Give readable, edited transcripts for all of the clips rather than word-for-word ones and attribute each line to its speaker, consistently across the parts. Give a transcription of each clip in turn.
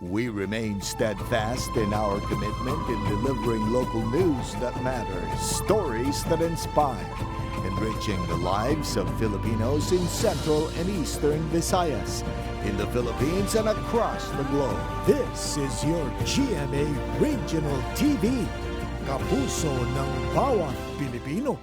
Speaker 1: We remain steadfast in our commitment in delivering local news that matters, stories that inspire, enriching the lives of Filipinos in Central and Eastern Visayas, in the Philippines and across the globe. This is your GMA Regional TV, kapuso ng bawat Pilipino.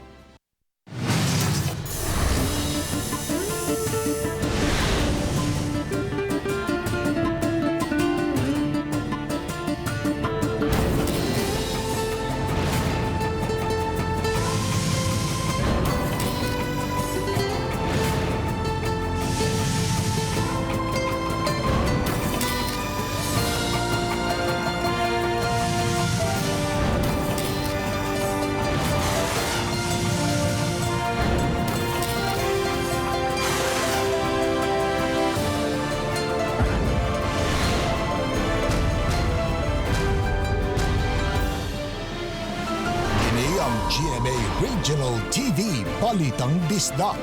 Speaker 1: Kini ang GMA Regional TV Balitang Bisdak.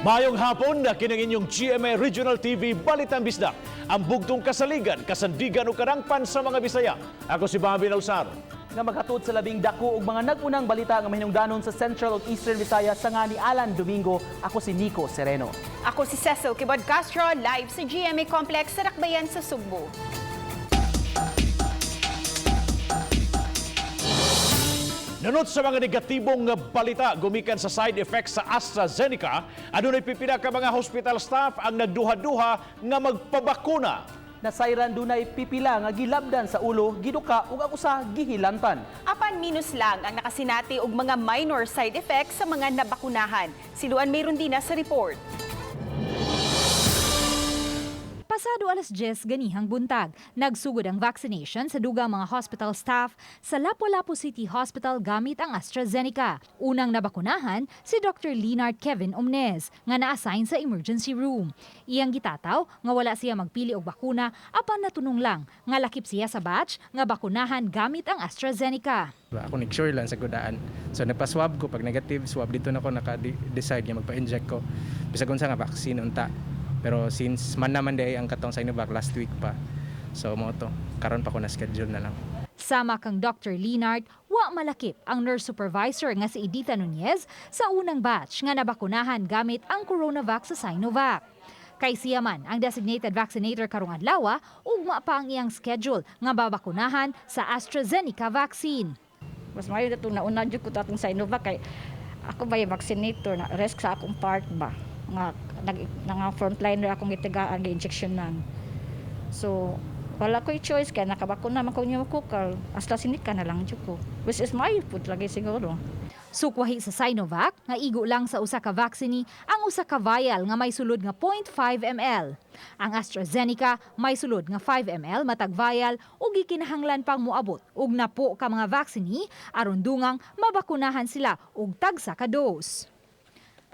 Speaker 2: Mayong hapon na kinang inyong GMA Regional TV Balitang Bisdak. Ang bugtong kasaligan, kasandigan o kadangpan sa mga Bisaya. Ako si Bobby Nalsaro.
Speaker 3: Nga maghatod sa labing dako og mga nag-unang balita nga mahinungdanon sa Central ug Eastern Visayas sa nga ni Alan Domingo. Ako si Nico Sereno.
Speaker 4: Ako si Cecil Kibod Castro, live sa GMA Complex sa Rakbayan sa Sugbo.
Speaker 2: Nanot sa mga negatibong balita gumikan sa side effects sa AstraZeneca, adunay pipila ka mga hospital staff ang nagduha-duha nga magpabakuna.
Speaker 3: Nasayran dunay pipila nga gilabdan sa ulo, giduka ug ang usa gihilantan.
Speaker 4: Apan minus lang ang nakasinati og mga minor side effects sa mga nabakunahan. Si Luan Mayroon din sa report.
Speaker 5: Pasado alas 10 ganihang buntag, nagsugod ang vaccination sa dugang mga hospital staff sa Lapu-Lapu City Hospital gamit ang AstraZeneca. Unang nabakunahan si Dr. Leonard Kevin Omnes nga na-assign sa emergency room. Iyang gitataw nga wala siya magpili og bakuna apan natunong lang nga lakip siya sa batch nga bakunahan gamit ang AstraZeneca.
Speaker 6: Diba? Ako nag-sure lang sa gudaan. So nagpa-swab ko, pag negative swab dito na ko naka-decide nga magpa-inject ko. Bisag unsa nga vaccine unta. Pero since man naman day ang katong Sinovac last week pa. So mo to, karon pa ko na schedule na lang.
Speaker 5: Sama kang Dr. Leonard, wa malakip ang nurse supervisor nga si Editha Nunez sa unang batch nga nabakunahan gamit ang CoronaVac sa Sinovac. Kay siya man ang designated vaccinator karong adlaw, ugma pa ang iyang schedule nga babakunahan sa AstraZeneca vaccine.
Speaker 7: Mas maayo na itong nauna jud ko atong Sinovac kay ako ba yung vaccinator na risk sa akong part ba nga nag nga frontliner akong gitagaan gi injection nan. So wala ko'y choice kay nakabakuna man ko niyo kukal AstraZeneca na lang jud ko, which is maayo pud lagi siguro.
Speaker 5: Sukwahi sa Sinovac nga igo lang sa usa ka vaccine ang usa ka vial nga may sulod nga 0.5 ml. Ang AstraZeneca may sulod nga 5 ml matag vial ug gikinahanglan pang moabot og napo ka mga vaccine aron dungang mabakunahan sila og tagsa ka dose.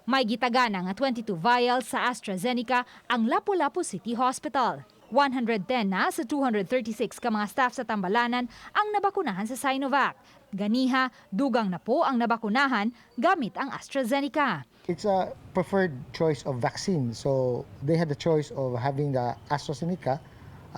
Speaker 5: May gitagana nga 22 vials sa AstraZeneca ang Lapu-Lapu City Hospital. 110 na sa 236 ka mga staff sa tambalanan ang nabakunahan sa Sinovac. Ganiha, dugang na po ang nabakunahan gamit ang AstraZeneca.
Speaker 8: It's a preferred choice of vaccine. So they had the choice of having the AstraZeneca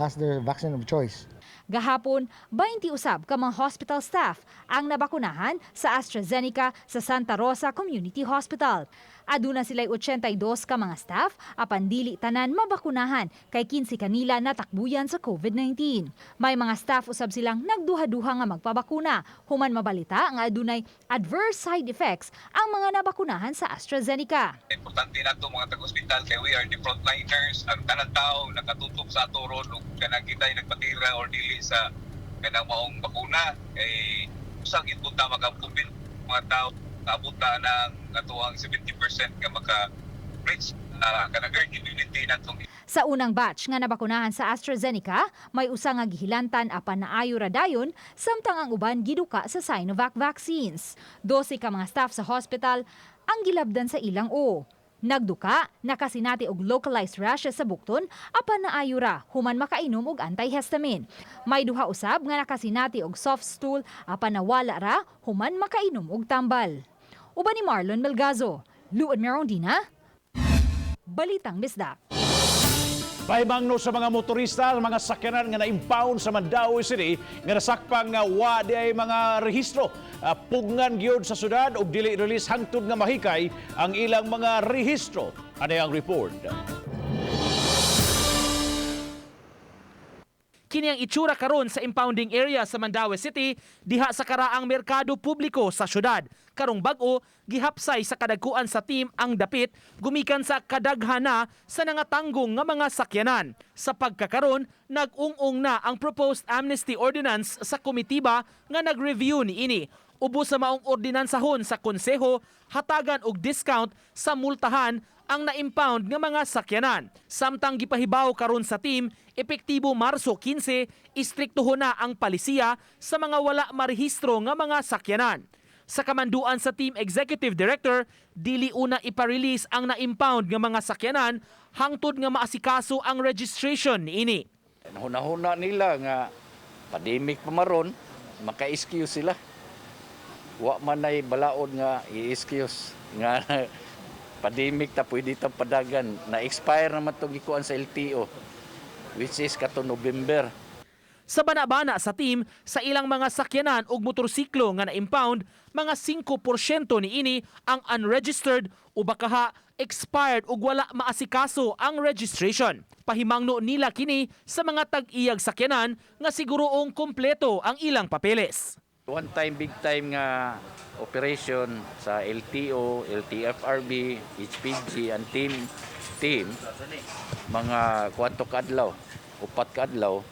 Speaker 8: as their vaccine of choice.
Speaker 5: Gahapon, 20 usab ka mga hospital staff ang nabakunahan sa AstraZeneca sa Santa Rosa Community Hospital. Aduna sila'y 82 ka mga staff apan dili tanan mabakunahan kay 15 kanila natakbuyan sa COVID-19. May mga staff usab silang nagduha-duha nga magpabakuna human mabalita nga adunay adverse side effects ang mga nabakunahan sa AstraZeneca.
Speaker 9: Importante na to mga taga-ospital kay we are the frontliners. Ang tanan tao nakatutok sa ato ron ug kanang kita'y nagpatira or dili sa kanang maong bakuna kay usang gid ta makakumbin mga tao kaabot ta ng atoang 70% nga maka reach kanang herd immunity natong.
Speaker 5: Sa unang batch nga nabakunahan sa AstraZeneca, may usa nga gihilantan apan naayo ra dayon samtang ang uban giduka sa Sinovac vaccines. 12 ka mga staff sa hospital ang gilabdan sa ilang o. Nagduka, nakasinati og localized rashes sa bukton apan naayo ra human makainom og antihistamine. May duha usab nga nakasinati og soft stool apan nawala ra human makainom og tambal. Uban ni Marlon Melgazo, Luan Merondina, Balitang Bisdak.
Speaker 2: Pahimangno sa mga motorista, mga sakyanan nga na-impound sa Mandaue City nga nasakpan nga wa diay mga rehistro. Pugngan gyud sa syudad og dili release hangtod nga mahikay ang ilang mga rehistro. Ano ang report?
Speaker 3: Kini ang itsura karon sa impounding area sa Mandaue City diha sa karaang merkado publiko sa syudad. Karong bag-o, gihapsay sa kadagkuan sa team ang dapit gumikan sa kadaghana sa nangatanggong nga mga sakyanan. Sa pagkakaron, nag-ung-ung na ang proposed amnesty ordinance sa komitiba nga nag-review niini. Ubos sa maong ordinansahon sa konseho, hatagan og discount sa multahan ang na-impound nga mga sakyanan. Samtang gipahibaw karon sa team, epektibo Marso 15, istriktuhon na ang palisiya sa mga wala marehistro nga mga sakyanan. Sa kamanduan sa team executive director, dili una ipa-release ang na-impound nga mga sakyanan hangtod nga maasikaso ang registration niini.
Speaker 10: Hunahuna nila nga pandemic pa maron, maka-excuse sila. Wa man ay balaod nga i-excuse nga pandemic ta pwede ta padagan. Na-expire naman tong gikuan sa LTO, which is kato November.
Speaker 3: Sa bana-bana sa team, sa ilang mga sakyanan ug motorsiklo nga na-impound, mga 5% niini ang unregistered o bakaha expired ug wala maasikaso ang registration. Pahimangno nila kini sa mga tag-iyag sakyanan nga siguroong kompleto ang ilang papeles.
Speaker 10: One time, big time nga operation sa LTO, LTFRB, HPG, ang team, mga kwanto kadlaw, 4 kadlaw,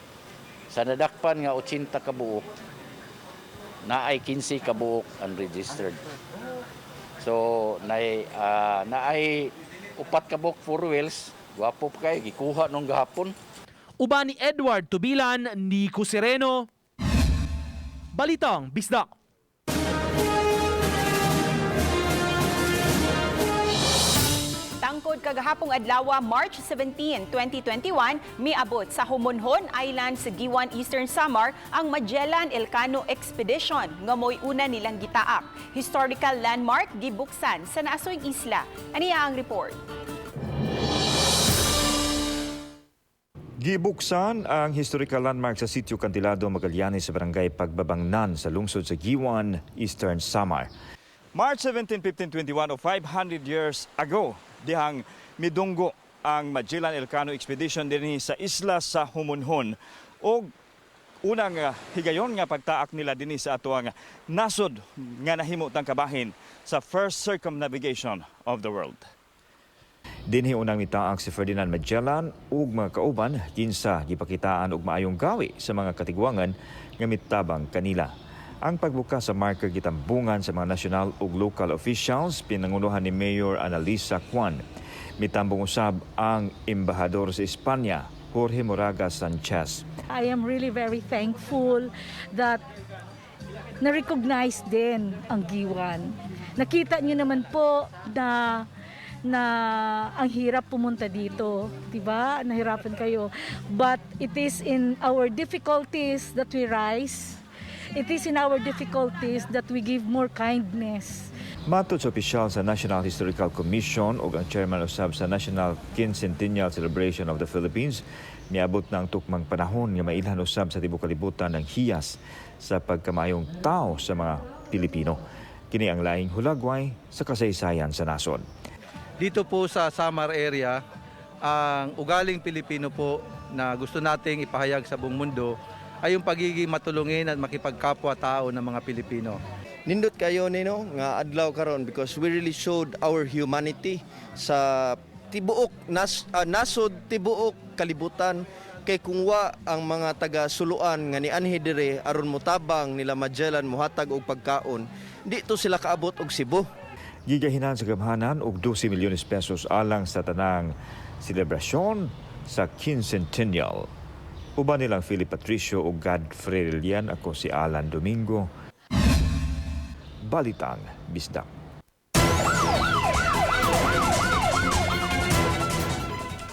Speaker 10: sa nadakpan nga 80 ka buok, naay 15 ka buok unregistered. So, naay 4 ka buok four wheels, gwapo pa kayo, gikuha nung gahapon.
Speaker 3: Uban ni Edward Tubilan, Nico Sereno, Balitang Bisdak.
Speaker 4: Tangkod kagahapong adlaw, March 17, 2021, miabot sa Homonhon Island sa Guiuan, Eastern Samar ang Magellan Elcano Expedition nga mo'y una nilang gitaak. Historical landmark gibuksan sa naasoy isla. Aniya ang report.
Speaker 11: Gibuksan ang historical landmark sa Sitio Cantilado, Magallanes sa Barangay Pagbabangnan sa lungsod sa Guiuan, Eastern Samar.
Speaker 12: March 17, 1521 o 500 years ago, dihang midunggo ang Magellan Elcano Expedition dinhi sa isla sa Homonhon og unang higayon nga pagtaak nila dinhi sa atoang nasod nga nahimo tang kabahin sa first circumnavigation of the world.
Speaker 11: Dinhi unang mitaak si Ferdinand Magellan ug mga kauban kinsa gipakitaan og maayong gawi sa mga katigwangan nga mitabang kanila. Ang pagbukas sa marker gitambungan sa mga national ug local officials pinangunuhan ni Mayor Annalisa Juan. Mitambong usab ang embahador sa Espanya, Jorge Moraga Sanchez.
Speaker 13: I am really very thankful that na-recognize din ang Guiuan. Nakita niyo naman po na ang hirap pumunta dito, 'di ba? Nahirapan kayo. But it is in our difficulties that we rise. It is in our difficulties that we give more kindness.
Speaker 11: Matod sa opisyal sa National Historical Commission ug ang chairman usab sa National Quincentennial Celebration of the Philippines, miabot na ang tukmang panahon nga mailhan usab sa tibuok kalibutan ang hiyas sa pagkamayong tao sa mga Pilipino. Kini ang laing hulagway sa kasaysayan sa nasod.
Speaker 14: Dito po sa Samar area, ang ugaling Pilipino po na gusto nating ipahayag sa buong mundo ay yung pagiging matulungin at makipagkapwa-tao ng mga Pilipino.
Speaker 15: Nindot kayo nino nga adlaw karon because we really showed our humanity sa tibuok nasod, tibuok kalibutan, kay kung wa ang mga taga Suluan nga nianhi dire aron motabang nila Magellan, mohatag og pagkaon, di to sila kaabot og Cebu.
Speaker 11: Gigahinan sa gamhanan og 12 milyones pesos alang sa tanang selebrasyon sa Quincentennial. Uban nilang Philip Patricio ug Godfrey Lilian, ako si Alan Domingo. Balitang Bisdak.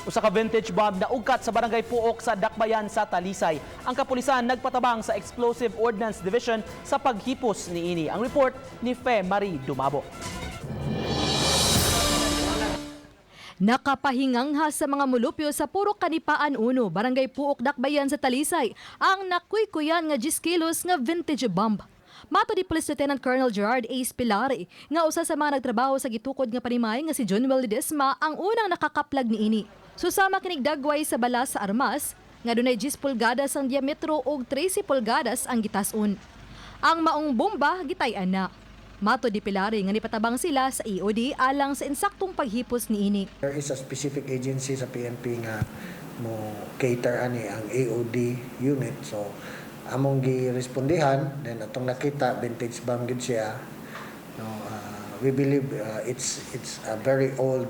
Speaker 3: Usa ka vintage bomb na ugkat sa Barangay Puok sa Dakbayan sa Talisay. Ang kapulisan nagpatabang sa Explosive Ordnance Division sa paghipos niini. Ang report ni Fe Marie Dumabo.
Speaker 16: Nakapahingangha sa mga mulupyo sa Purok Kanipaan 1, Barangay Puok, Dakbayan sa Talisay, ang nakuykuyan nga 10 kilos nga vintage bomb. Matod ni Police Lieutenant Colonel Gerard A. Pilari, nga usa sa mga nagtrabaho sa gitukod nga panimay nga si John Ledesma ang unang nakakaplag niini. Susama kinig dagway sa bala sa armas, nga dunay 10 pulgadas ang diametro ug 13 pulgadas ang gitason. Ang maong bomba gitay-an na. Matod ni Pilari nga nipatabang sila sa EOD alang sa insaktong paghipos niini.
Speaker 8: There is a specific agency sa PNP nga mo cater ani ang AOD unit. So among girespondihan, then atong nakita vintage bomb gid siya. No, we believe it's a very old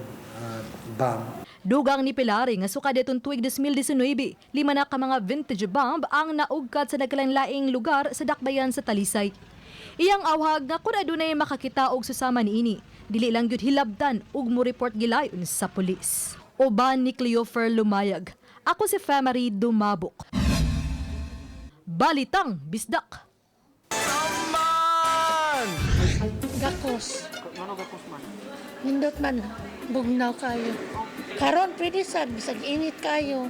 Speaker 8: bomb.
Speaker 16: Dugang ni Pilari nga sukad itong tuig 2019, 5 na ka mga vintage bomb ang naugkat sa nagkalainlaing lugar sa Dakbayan sa Talisay. Iyang awhag nga kung adunay makakita og susama niini, dili lang gyud hilabtan ug mo report gilayon sa pulis. Uban ni Cleofer Lumayag. Ako si Femary Dumabok. Balitang Bisdak.
Speaker 13: Gakos. Nindot man, bugnaw kayo. Karon pwede sad, bisag init kayo.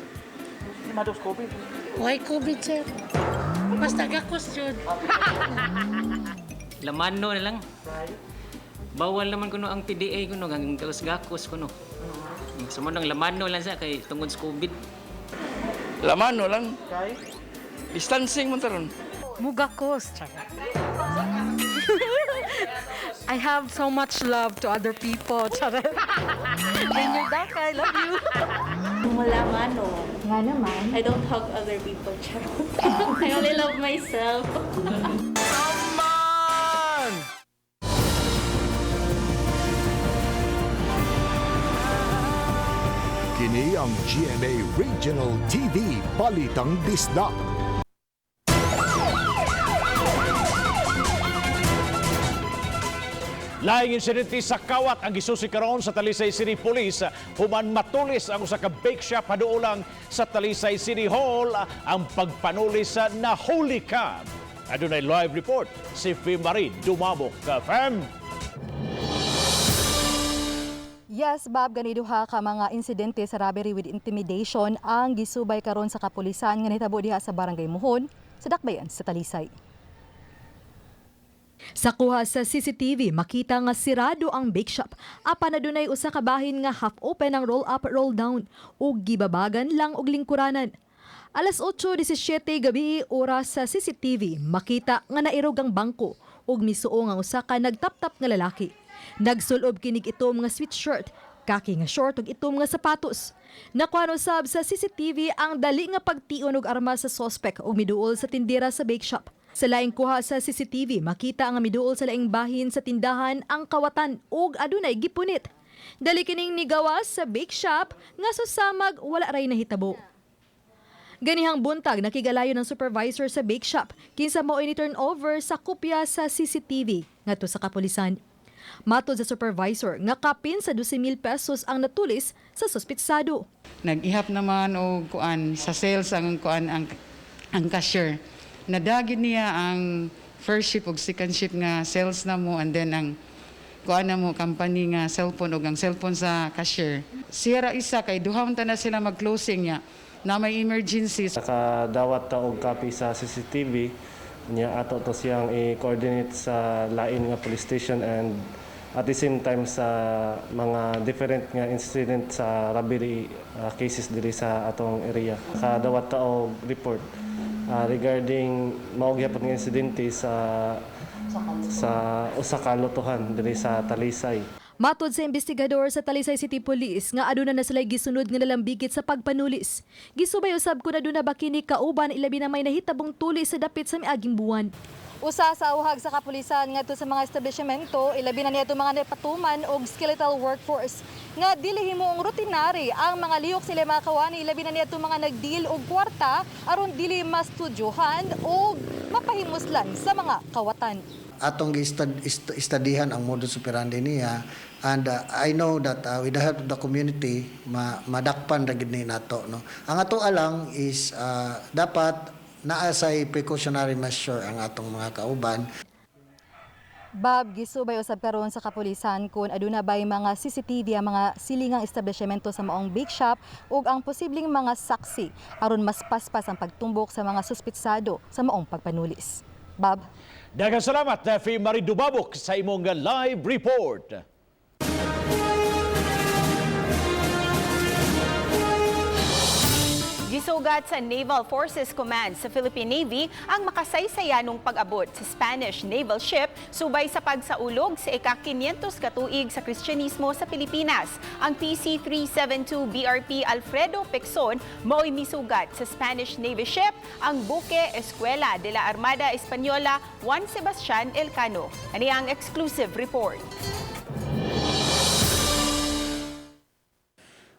Speaker 3: Mados COVID.
Speaker 13: Why COVID, sir? Basta gakos jud.
Speaker 17: Lamano na lang. Bawal naman kuno ang PDA kuno hanggang gakos kuno. Sumo nang lamano lang sa kay tungod sa COVID.
Speaker 18: Lamano lang. Distancing mo taron.
Speaker 13: Mugakos. I have so much love to other people. Charot. Rainier Daka, I love you.
Speaker 19: Wala mano.
Speaker 5: Nga naman.
Speaker 19: I don't hug other people. Charot. I only love myself.
Speaker 1: Kini ang GMA Regional TV Balitang Bisdak.
Speaker 2: Laing insidente sa kawat ang gisusi karon sa Talisay City Police human matulis ang usa ka bake shop haduolang sa Talisay City Hall ang pagpanulis sa nahuli ka. Adunay live report si Fimari Dumabok. Fem.
Speaker 16: Yes, Bob, gani duha ka mga insidente sa robbery with intimidation ang gisubay karon sa kapulisan nga nahitabo diha sa Barangay Muhon sa Dakbayan sa Talisay. Sa kuha sa CCTV, makita nga sirado ang bake shop. Apan adunay usa ka bahin nga half open ang roll up roll down ug gibabagan lang og lingkuranan. Alas 8:17 gabi oras sa CCTV, makita nga nairog ang bangko ug misuo nga usa ka nagtaptap nga lalaki. Nagsulob kinig itom nga sweatshirt, kaki nga short ug itom nga sapatos. Nakuha usab sa CCTV ang dali nga pagtion og armas sa sospek ug miduol sa tindera sa bake shop. Sa laing kuha sa CCTV, makita ang miduol sa laing bahin sa tindahan ang kawatan ug adunay gipunit. Dali kining nigawas sa bake shop nga susamag wala ray nahitabo. Ganihang buntag nakigalayo ng supervisor sa bake shop kinsa mao ni turn over sa kopya sa CCTV ngadto sa kapulisan. Matod sa supervisor nga kapin sa 12,000 pesos ang natulis sa suspitsado.
Speaker 20: Nag-ihap naman og kuan sa sales ang kuan ang cashier. Nadagit niya ang first ship ug second ship nga sales na mo and then ang kuan na mo company nga cellphone ug ang cellphone sa cashier. Sierra isa kay duha man ta na sila mag-closing niya na may emergency.
Speaker 21: Nakadawat ta og copy sa CCTV niya ato to siyang i-coordinate sa lain nga police station and at the same time sa mga different nga incident sa robbery cases diri sa atong area. Nakadawat ta og report regarding mao gyapon nga insidente sa usa ka lotohan diri sa Talisay.
Speaker 16: Matod sa investigador sa Talisay City Police nga aduna na sila gisunod nga nalambigit sa pagpanulis. Gisubay usab kun aduna ba kini kauban ilabi na may nahitabong tulis sa dapit sa miaging buwan. Usa sa awhag sa kapulisan ngadto sa mga establishmento, ilabi na niadto mga napatuman og skeletal workforce nga dili himuong rutinary ang mga lihok sila mga kawani, ilabi na niadto mga nagdeal og kwarta aron dili mastudyohan og mapahimuslan sa mga kawatan.
Speaker 8: Atong istadihan ang modus operandi niya and I know that with the help of the community madakpan ra gid ni nato, no. Ang ato alang is dapat naa say precautionary measure ang atong mga kauban.
Speaker 16: Bob, gisubay usab karon sa kapulisan kung aduna bay mga CCTV ang mga silingang establishmento sa maong bake shop ug ang posibleng mga saksi aron mas paspas ang pagtumbok sa mga suspitsado sa maong pagpanulis. Bob.
Speaker 2: Daghang salamat, Nefi Marie Dubabok, sa imong live report.
Speaker 4: Gisugat sa Naval Forces Command sa Philippine Navy ang makasaysayanong pag-abot sa Spanish naval ship subay sa pagsaulog sa ika-500 katuig sa Kristyanismo sa Pilipinas. Ang PC-372 BRP Alfredo Pecson mao'y misugat sa Spanish Navy ship ang Buque Escuela de la Armada Española Juan Sebastian Elcano. Ani ang exclusive report.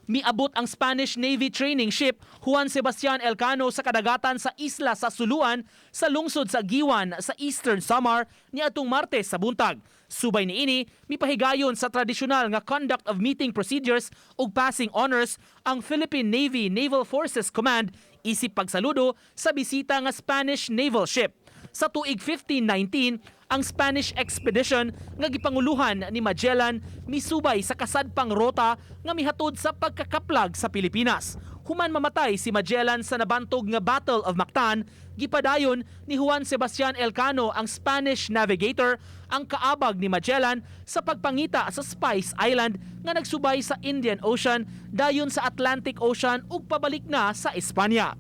Speaker 3: Miabot ang Spanish Navy training ship Juan Sebastian Elcano sa kadagatan sa isla sa Suluan sa lungsod sa Guiuan sa Eastern Samar niadtong Martes sa buntag. Subay niini, mipahigayon sa tradisyonal nga conduct of meeting procedures ug passing honors ang Philippine Navy Naval Forces Command isip pagsaludo sa bisita nga Spanish naval ship. Sa tuig 1519, ang Spanish expedition nga gipanguluhan ni Magellan misubay sa kasadpang rota nga mihatod sa pagkakaplag sa Pilipinas. Human mamatay si Magellan sa nabantog nga Battle of Mactan, gipadayon ni Juan Sebastian Elcano ang Spanish navigator ang kaabag ni Magellan sa pagpangita sa Spice Island nga nagsubay sa Indian Ocean dayon sa Atlantic Ocean ug pabalik na sa Espanya.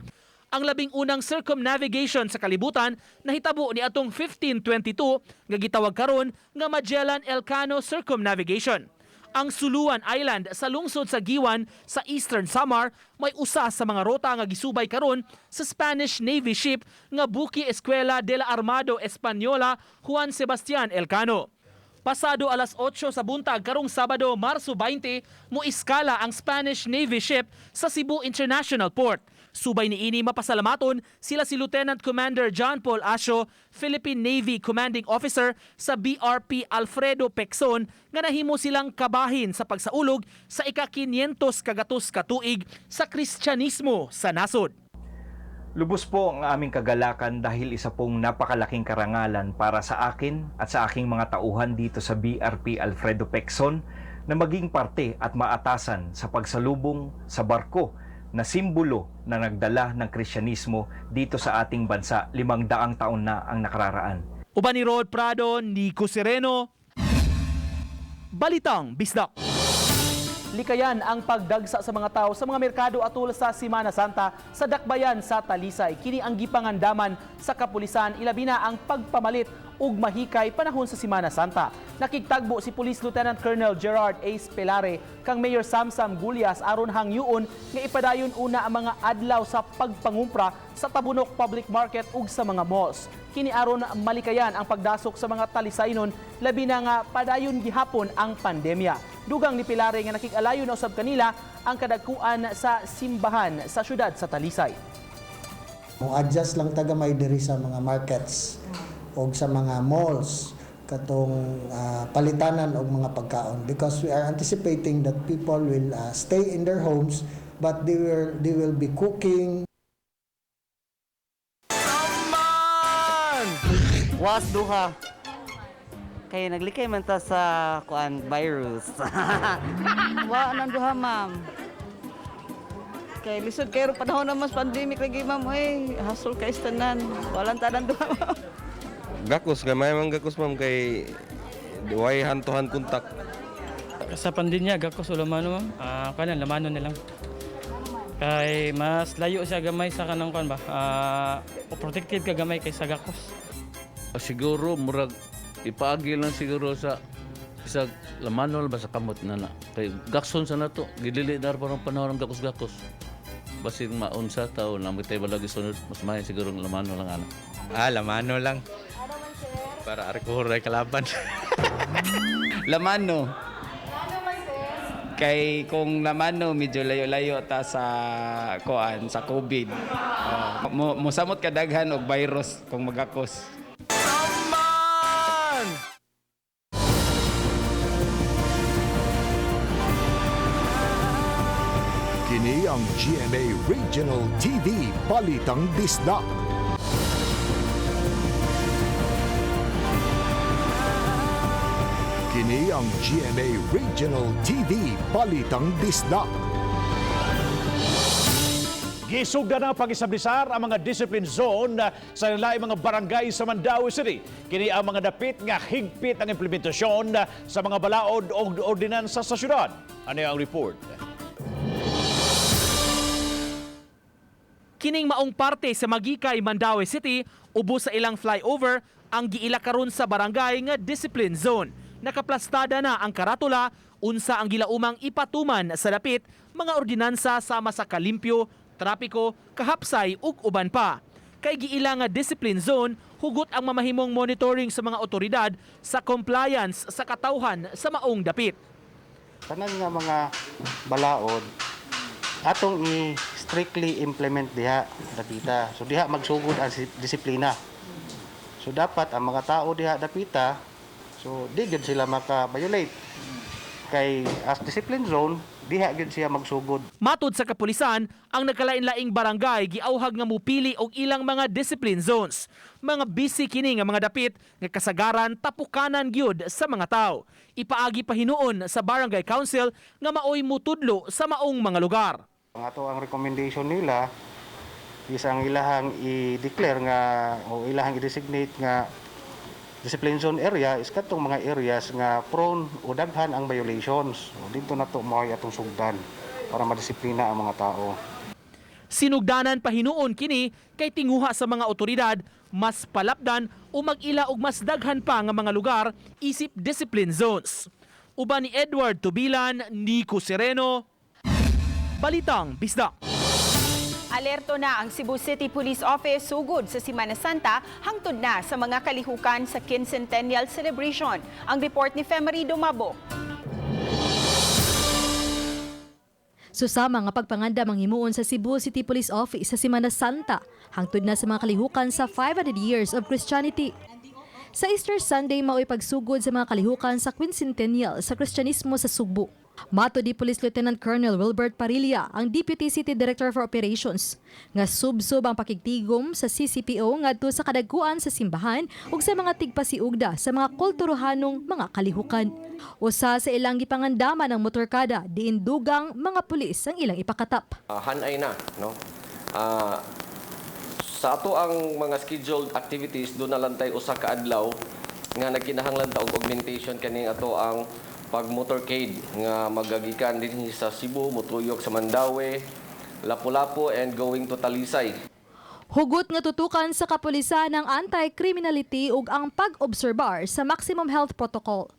Speaker 3: Ang 11 circumnavigation sa kalibutan nahitabo niadtong 1522 nga gitawag karon nga Magellan Elcano Circumnavigation. Ang Suluan Island sa lungsod sa Guiuan sa Eastern Samar may usa sa mga rota nga gisubay karon sa Spanish Navy ship nga Buque Escuela de la Armado Española Juan Sebastian Elcano. Pasado alas 8 sa buntag karong Sabado, Marso 20, mo-iskala ang Spanish Navy ship sa Cebu International Port. Subay niini, mapasalamaton sila si Lieutenant Commander John Paul Asio, Philippine Navy Commanding Officer sa BRP Alfredo Pecson nga nahimo silang kabahin sa pagsaulog sa ika-500 kagatos katuig sa Kristyanismo sa nasod.
Speaker 6: Lubos po ang aming kagalakan dahil isa pong napakalaking karangalan para sa akin at sa aking mga tauhan dito sa BRP Alfredo Pecson na maging parte at maatasan sa pagsalubong sa barko na simbolo na nagdala ng Kristyanismo dito sa ating bansa 500 taon na ang nakararaan.
Speaker 3: Uban ni Rod Prado, Nico Sereno, Balitang Bisdak. Likayan ang pagdagsa sa mga tao sa mga merkado atul sa Simana Santa sa Dakbayan sa Talisay. Kini ang gipangandaman sa kapulisan, ilabi na ang pagpamalit ug mahikay panahon sa Simana Santa. Nakigtagbo si Police Lieutenant Colonel Gerard Ace Pelare kang Mayor Samsam Gullas aron hangyoon nga ipadayon una ang mga adlaw sa pagpangumpra sa Tabunok Public Market ug sa mga malls. Kini aron malikayan ang pagdasok sa mga Talisaynon, labi na nga padayon gihapon ang pandemya. Dugang ni Pilare nga nakig-alayon na usab kanila ang kadagkuan sa simbahan sa syudad sa Talisay.
Speaker 8: Mo adjust lang ta gamay diri sa mga markets o sa mga malls katong palitanan og mga pagkaon because we are anticipating that people will stay in their homes, but they will be cooking.
Speaker 22: Was duha. Kay naglikay man ta sa kuan virus.
Speaker 23: Wa nang duha, ma'am. Kay lisod kayo panahon naman sa pandemic lagi, ma'am, oy, hasol kay tanan. Walang tanan duha, ma'am.
Speaker 24: Gakos, gamay man gakos, ma'am, kay way hand to hand contact.
Speaker 25: Sa pandemya, gakos o lamano, ma'am. Ah, kanan lamano na lang. Kay mas layo siya gamay sa kanang kuan ba? Protected ka gamay kaysa gakos.
Speaker 26: Siguro murag ipaagi lang siguro sa isa lamano ba sa kamot na na. Kay gakson sa nato, gidili na parang panahon ng gakos-gakos. Basin maunsa tao na magtay balagi sunod, mas may siguro ng lamano lang ana.
Speaker 27: Ah, lamano lang. Para arko ray kalaban.
Speaker 28: Lamano. Kay kung lamano medyo layo-layo ta sa kuan sa COVID. Oh, mo mosamot ka daghan og virus kung magakos.
Speaker 12: Man!
Speaker 1: Kini ang GMA Regional TV Balitang Bisdak. Kini ang GMA Regional TV Balitang Bisdak.
Speaker 2: Gisugda na pag-establisar ang mga discipline zone sa laing mga barangay sa Mandaue City. Kini ang mga dapit nga higpit ang implementasyon sa mga balaod o ordinansa sa syudad. Ano ang report?
Speaker 3: Kining maong parte sa Magikay, Mandaue City, ubos sa ilang flyover ang giila karon sa barangay nga discipline zone. Nakaplastada na ang karatula unsa ang gilaumang ipatuman sa dapit mga ordinansa sama sa kalimpyo, trapiko, kahapsay ug uban pa. Kay giila nga discipline zone, hugot ang mamahimong monitoring sa mga otoridad sa compliance sa katawhan sa maong dapit.
Speaker 7: Tanan nga mga balaod atong i-strictly implement diha dapita. So diha magsugod ang disiplina. So dapat ang mga tao diha dapita, so di gyud sila maka-violate. Kay as discipline zone, diha gyud siya magsugod.
Speaker 3: Matod sa kapulisan, ang nagkalain-laing barangay giauhag nga mupili og ilang mga discipline zones. Mga busy kini nga mga dapit nga kasagaran tapukanan gyud sa mga tao. Ipaagi pa hinuon sa barangay council nga maoy mutudlo sa maong mga lugar.
Speaker 7: Ang ato ang recommendation nila is ang ilahang i-declare nga o ilahang i-designate nga discipline zone area is katong mga areas nga prone o daghan ang violations. O dito na to mao'y atong sugdan para madisiplina ang mga tao.
Speaker 3: Sinugdanan pa hinuon kini kay tinguha sa mga otoridad mas palapdan o mag-ila og mas daghan pa nga mga lugar isip discipline zones. Uban ni Edward Tubilan, Nico Sereno, Balitang Bisdak.
Speaker 4: Alerto na ang Cebu City Police Office sugod sa Semana Santa hangtod na sa mga kalihukan sa Quincentennial Celebration. Ang report ni Femery Dumabo.
Speaker 16: Susama nga pagpanganda manghimuon sa Cebu City Police Office sa Semana Santa hangtod na sa mga kalihukan sa 500 years of Christianity. Sa Easter Sunday mao'y pagsugod sa mga kalihukan sa Quincentennial sa Kristyanismo sa Sugbo. Mato di Police Lieutenant Colonel Wilbert Parilla, ang Deputy City Director for Operations, nga subsob ang pakigtigom sa CCPO ngadto sa kadagkuan sa simbahan ug sa mga tigpasiugda sa mga kulturohanong mga kalihukan. Usa sa ilang gipangandaman ang motorkada diin dugang mga pulis ang ilang ipakatap.
Speaker 9: Hanay na, no? Sa ato ang mga scheduled activities do na lang tay usa ka adlaw nga nagkinahanglan ta og augmentation kaning ato ang pag-motorcade nga magagikan dinhi sa Cebu, motuyok sa Mandaue, Lapu-Lapu and going to Talisay.
Speaker 16: Hugot nga tutukan sa kapulisan ang anti-criminality ug ang pag-obserbar sa maximum health protocol.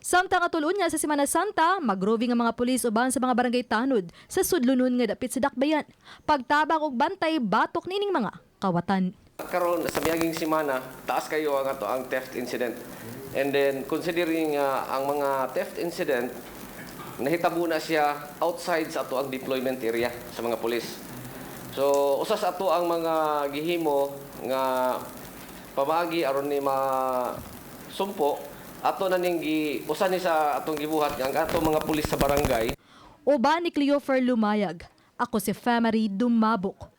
Speaker 16: Samtang atulon niya sa Semana Santa, magroving ang mga pulis uban sa mga barangay tanod sa sudlonon nga dapit sa Dakbayan. Pagtabang og bantay batok nining mga kawatan.
Speaker 9: Karon sa miaging semana, taas kayo ang ato ang theft incident. And then considering ang mga theft incident nahitabo na siya outside sa ato ang deployment area sa mga pulis. So usa sa ato ang mga gihimo nga pamaagi aron ni masumpo ato na ning gi usa ni sa atong gibuhat nga ang ato mga pulis sa barangay.
Speaker 16: Uban ni Cleofer Lumayag, ako si Femery Dumabok.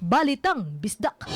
Speaker 16: Balitang Bisdak.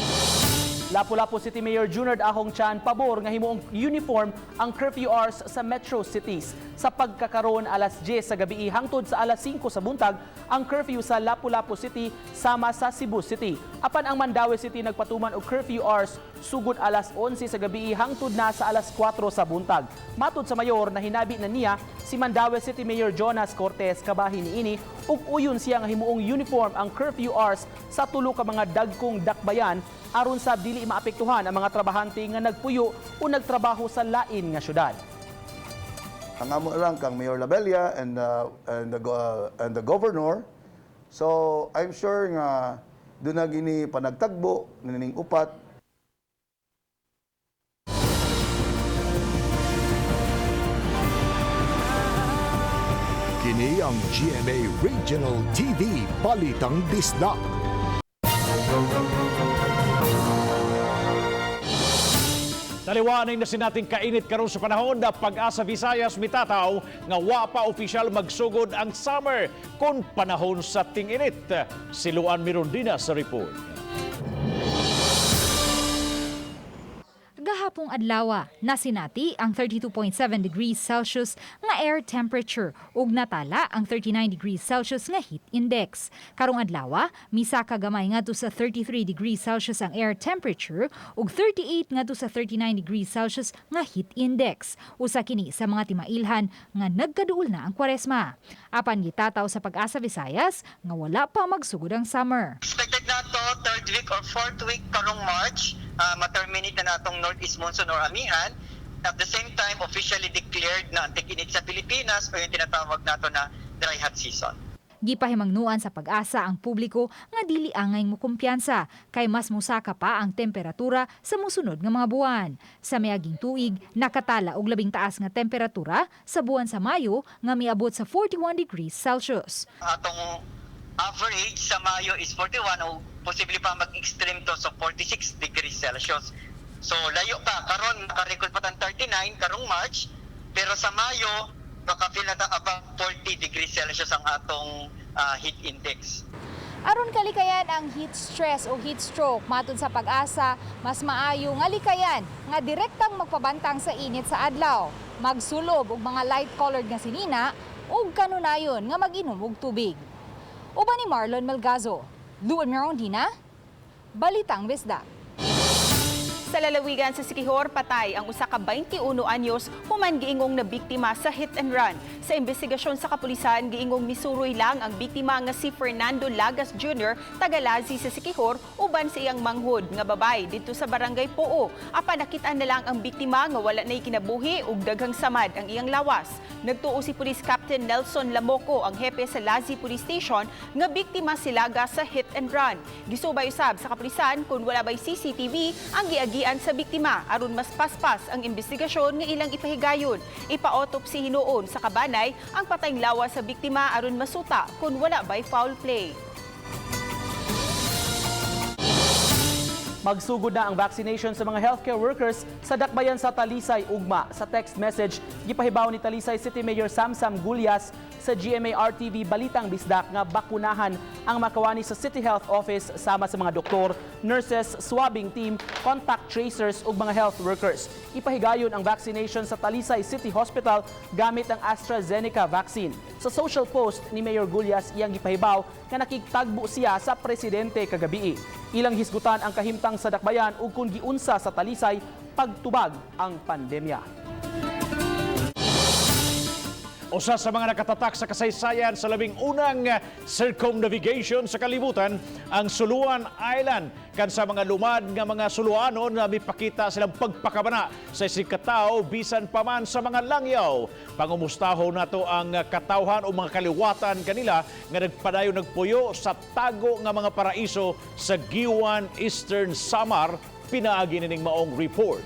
Speaker 3: Lapu-Lapu City Mayor Junard Ahong Chan pabor nga himuong uniform ang curfew hours sa metro cities. Sa pagkakaroon alas 10 sa gabi hangtod sa alas 5 sa buntag ang curfew sa Lapu-Lapu City sama sa Cebu City. Apan ang Mandaue City nagpatuman og curfew hours sugod alas 11 sa gabi hangtod na sa alas 4 sa buntag. Matud sa mayor na hinabi na niya si Mandaue City Mayor Jonas Cortez kabahin niini ug uyon siya nga himuong uniform ang curfew hours sa tulo ka mga dagkong dakbayan aron sa dili maapektuhan ang mga trabahante nga nagpuyo o nagtrabaho sa lain nga syudad.
Speaker 10: Ang amo lang kang Mayor Labella and the governor. So I'm sure nga doon na gini panagtagbo nining upat.
Speaker 1: Kini ang GMA Regional TV Balitang Bisdak.
Speaker 2: Taliwanay na sinating kainit karon sa panahon na Pag-asa Visayas mitataw nga wa pa opisyal magsugod ang summer kung panahon sa ting-init. Siluan Mirondina sa report.
Speaker 5: Gahapong adlawa, nasinati ang 32.7 degrees Celsius nga air temperature ug natala ang 39 degrees Celsius nga heat index. Karong adlawa, misaka gamay ngadto sa 33 degrees Celsius ang air temperature ug 38 ngadto sa 39 degrees Celsius nga heat index. Usa kini sa mga timailhan nga nagkaduol na ang Kwaresma. Apan gitataw sa Pag-asa Visayas nga wala pa magsugod ang summer.
Speaker 11: Expected na to third week or fourth week karong March, ma-terminate na natong Northeast Monsoon or amihan. At the same time, officially declared na ang tig-init sa Pilipinas o yung tinatawag nato na dry hot season.
Speaker 5: Gipahimangnuan sa Pag-asa ang publiko nga dili angay mukumpiyansa kay mas musaka pa ang temperatura sa musunod nga mga buwan. Sa miaging tuig, nakatala og labing taas nga temperatura sa buwan sa Mayo nga miabot sa 41 degrees Celsius.
Speaker 11: Atong average sa Mayo is 41 o posible pa mag-extreme to, so 46 degrees Celsius. So layo pa, karon naka-record pa tang 39 karong March, pero sa Mayo maka-feel na ta above 40 degrees Celsius ang atong heat index.
Speaker 5: Aron kalikayan ang heat stress o heat stroke, matud sa Pag-asa, mas maayo nga likayan nga direktang magpabantang sa init sa adlaw, magsulob og mga light-colored nga sinina ug kanunayon nga mag-inom og tubig. Uban ni Marlon Melgazo, Luan Mirondina, Balitang Bisdak.
Speaker 4: Sa lalawigan sa Siquijor, patay ang usa ka 21 anyos human giingong na biktima sa hit and run. Sa investigasyon sa kapulisan, giingong misuroy lang ang biktima nga si Fernando Lagas Jr., taga Lazi sa Siquijor, uban sa iyang manghod nga babay didto sa barangay Poo. Apan nakit-an na lang ang biktima nga wala nay kinabuhi ug daghang samad ang iyang lawas. Nagtuo si Police Captain Nelson Lamoco, ang hepe sa Lazi Police Station, nga biktima si Lagas sa hit and run. Gisubay usab sa kapulisan kung wala bay CCTV ang giagian sa biktima aron mas paspas ang investigasyon nga ilang ipahigayon. Ipa-autopsy hinuon sa kabanay ang patayng lawas sa biktima aron masuta kung wala bay foul play.
Speaker 3: Magsugod na ang vaccination sa mga healthcare workers sa dakbayan sa Talisay ugma. Sa text message, gipahibaw ni Talisay City Mayor Samsam Gullas sa GMA RTV Balitang Bisdak nga bakunahan ang makawani sa City Health Office sama sa mga doktor, nurses, swabbing team, contact tracers ug mga health workers. Ipahigayon ang vaccination sa Talisay City Hospital gamit ang AstraZeneca vaccine. Sa social post ni Mayor Gullas, iyang gipahibaw nga nakigtagbo siya sa presidente kagabii. Ilang hisgutan ang kahimtang sa dakbayan ug kung giunsa sa Talisay pagtubag ang pandemya.
Speaker 2: Usa sa mga nakatatak sa kasaysayan sa labing unang circumnavigation sa kalibutan, ang Suluan Island. Kan sa mga lumad nga mga Suluanon na mipakita silang pagpakabana sa isig katao bisan pa man sa mga langyaw. Pangumustaho nato ang katawhan o mga kaliwatan kanila nga nagpadayon nagpuyo sa tago nga mga paraiso sa Guiuan, Eastern Samar, pinaagi nining maong report.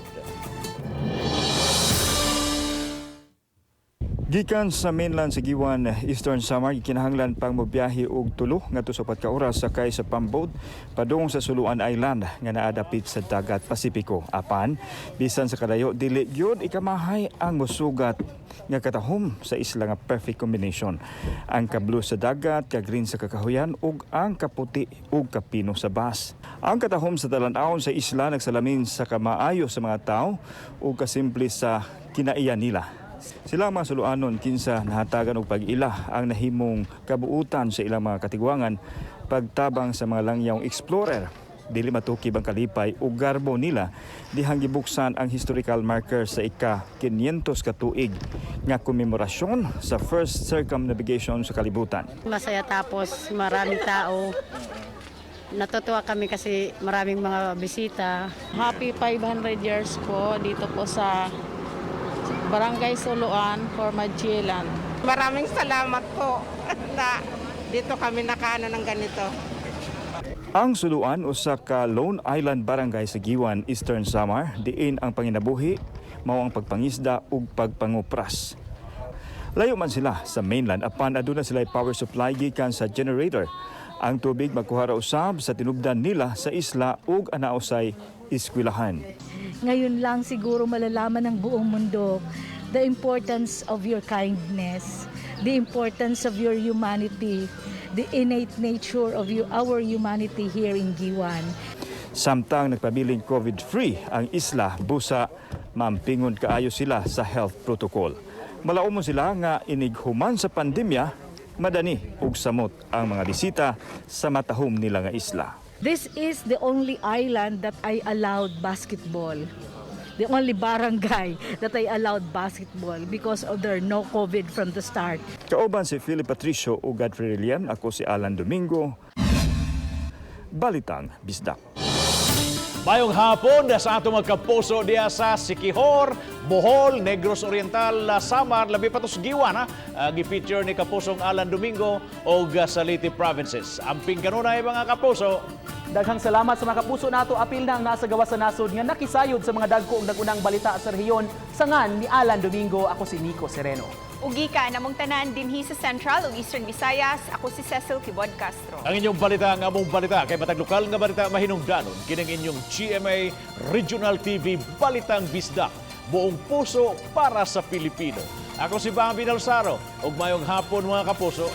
Speaker 12: Gikan sa mainland sa Guiuan, Eastern Samar, gikinahanglan pang mobiyahe og 3 ngadto sa 4 ka oras sakay sa pamboat padung sa Suluan Island nga naadapit sa dagat Pasipiko. Apan bisan sa kadayo dili gyud ikamahay ang mosugat nga katahom sa isla nga perfect combination. Ang ka-blue sa dagat, ka-green sa kakahuyan ug ang kaputi ug kapino sa bas. Ang katahom sa talan-awon sa isla nagsalamin sa kamaayo sa mga tawo ug kasimple sa kinaiya nila. Sila mga Suluanon kinsa nahatagan og pag-ila ang nahimong kabuutan sa ilang mga katigwangan pagtabang sa mga langyawng explorer. Dili matukib ang kalipay ug garbo nila dihang gibuksan ang historical marker sa ika-500 ka tuig nga komemorasyon sa first circumnavigation sa kalibutan.
Speaker 13: Masaya tapos maraming tao. Natutuwa kami kasi maraming mga bisita.
Speaker 14: Happy 500 years po dito po sa Barangay Suluan for Magellan.
Speaker 15: Maraming salamat po na dito kami nakaano ng ganito.
Speaker 12: Ang Suluan usa ka Lone Island barangay sa Guiuan, Eastern Samar, diin ang panginabuhi mao ang pagpangisda ug pagpangupras. Layo man sila sa mainland apan aduna sila power supply gikan sa generator. Ang tubig magkuha ra usab sa tinubdan nila sa isla ug anausay eskwelahan.
Speaker 17: Ngayon lang siguro malalaman ng buong mundo the importance of your kindness, the importance of your humanity, the innate nature of our humanity here in Guiuan.
Speaker 12: Samtang nagpabiling COVID-free ang isla, busa mampingon kaayo sila sa health protocol. Malaumon sila nga inig human sa pandemya, madani og samot ang mga bisita sa matahom nila nga isla.
Speaker 17: This is the only island that I allowed basketball. The only barangay that I allowed basketball because of their no COVID from the start.
Speaker 12: Kauban si Philip Patricio ug Godfrey Relian, ako si Alan Domingo. Balitang Bisdak.
Speaker 2: Mayong hapon sa atong mga kapuso diya sa Siquijor, Bohol, Negros Oriental, Samar, labi pa to sa Guiuan ha. Gi-feature ni Kapusong Alan Domingo og sa Leyte Provinces. Amping kanunay, mga kapuso.
Speaker 3: Daghang salamat sa mga kapuso nato, apil na ang nasa gawas sa nasod nga nakisayod sa mga dagko ug nagunang balita sa rehiyon. Sangan ni Alan Domingo, ako si Nico Sereno.
Speaker 4: Ug gikan namong tanan dinhi sa Central ug Eastern Visayas, ako si Cecil Quibod Castro.
Speaker 2: Ang inyong balita ang among balita kay matag lokal nga balita mahinungdanon kining inyong GMA Regional TV Balitang Bisdak. Buong puso para sa Pilipino. Ako si Bambi Dalsaro ug mayong hapon, mga kapuso.